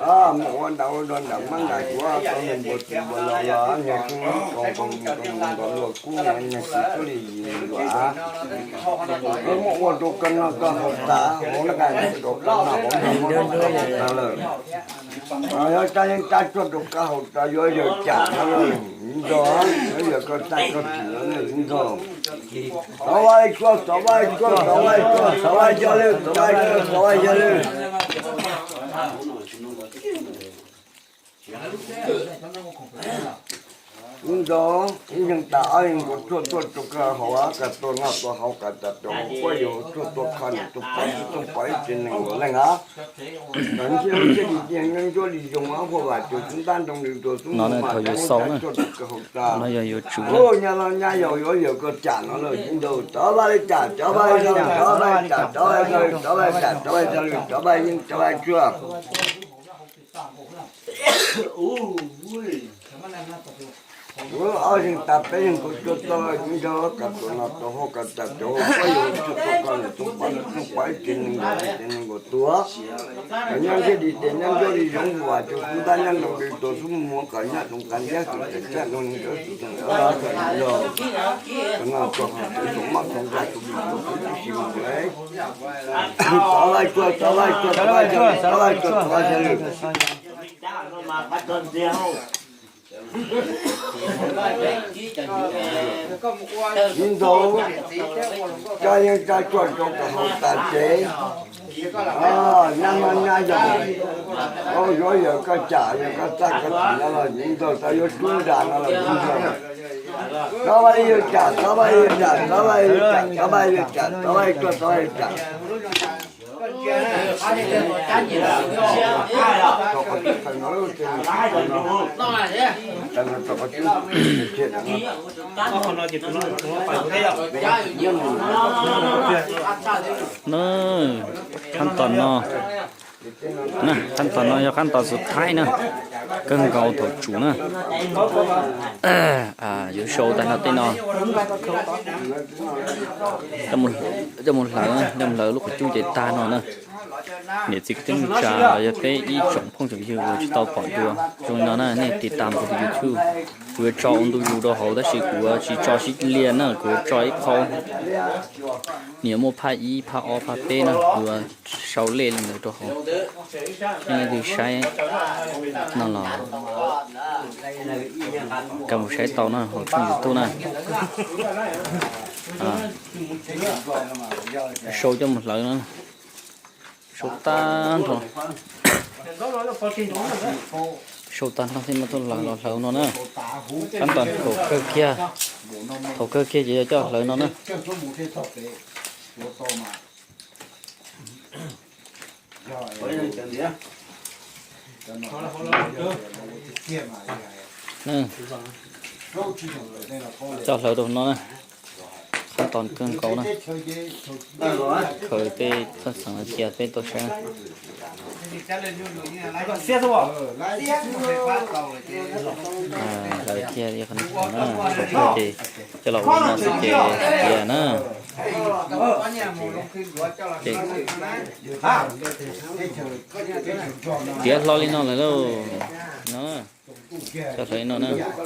Muaj ua nram ua dog nram mab nram kuav tau nws npua tis npua los los nyag kub koos koos koos nkaus luaj kub nyag kub cuab li yim luam. Muaj ua rau koj noj koj haus tas hauv lab nqa rau koj noj hauv noj mov noj tas lawm. Yog tsa yeej tsa tsuag rau koj haus tas yuav yawm tsam no lawm nrog, yuav yawm koj tsa koj tsim no lawm nrog. Xov vaj tsuag xov vaj tsuag xov vaj tsuag xov vaj xyov lwm xov vaj tsuag xov vaj xyov lwm. Ub nrog ib yeej tas ob yeej nkaus tsuag tuaj rau koj haus, kam tuaj noj tuaj haus kam tas rau haus kuab yuav tsuag tuaj kho niam tuaj pov ib tug pov ib tsev neeg luam leej a. Kom ntsej muag thiaj li yeej nyob ncuab li zoo ob huaj vam tsuag xub ntab nroo li rua xub mus mas tsuag tsuag rau koj haus tas. Ub nyab laj nyab yau yuav yawm koj tsam no lawm nrog, rov vaj li tsam rov vaj li tsam rov vaj li tsam rov vaj li tsam rov vaj li tsam rov vaj li tsam rov vaj yeej rov vaj tsuag. Ob yeej tas peb yeej nkaus tsuag tuaj nrog kam tuaj noj tuaj haus kam tas rau haus kuab yuav tsuag tuaj kho niam tuaj pov ib tsev neeg luam leej tsev neeg luam tuag. Kom nyob ntsej li tes nyob ncuab li zoo huaj vam tsuag xub ntab nyob nroo li rua xub mus kom nyob zoo tas ntiab xwm tseem caj nroo li ntawd xwm tseem nrog. Kom noj tuaj haus tsev tsoom mab tsoom ntxhais tus lis tus kwv tib si mus le. Rov vaj tsuag rov vaj tsuag rov vaj tsuag rov vaj tsuag rov vaj tsuag lwm. Ib ntaus, tsa yeej tsa tsuag rau kom haus tas tsev. Nyab mab nyab yau, yuav yawm koj tsam yawm koj txaj koj tsim no los ib ntaus, tau yuav tsub nra no los ib ntaus. Rov vaj li yawg tsam, rov vaj li yawg tsam, rov vaj li yawg tsam, rov vaj li yawg tsam, rov vaj li tuaj rov vaj li tsam. Qhab tom no, qhab tom no yog qhab tom xub thaib na, kawg nkaus thaum tsum na. Yuav sau tag nrho tej no coj mus hlawv, coj mus hlawv lub qhov cub ces tag no na. Niam txiv kwv tij neej tsa los yog peb ib tsoom phooj tsoom ywg uas tsis tau pom dua zoo li no na, nej tiv tam kuv tus YouTube, kuv yuav tso ua ntu zus rau hauv tab sis kuv yuav tsis tso sib liam na, kuv yuav tso ib qho, nws yuav muaj phaj ib phaj ob phaj peb na, kuv yuav sau lej li ntawd rau hauv. Nej leej twg saib no los koj mus saib tau na hauv tshooj YouTube na. Sau coj mus hlawv no, sau tag nrho, sau tag nrho thiaj muab tuaj hlawv los hlawv no na. Qhab tom thaum kawg kiag, thaum kawg kiag ces yog coj hlawv no na. Coj hlawv rau no na, qhab tom kawg nkaus na. Khaws tej txoj xeem cia peb tuaj saib. Hlawv cia li qhov no na, ces coj los ua no xwb ces tiav na. Tiav hlo li no lawm lauj. No, coj hlawv li no na.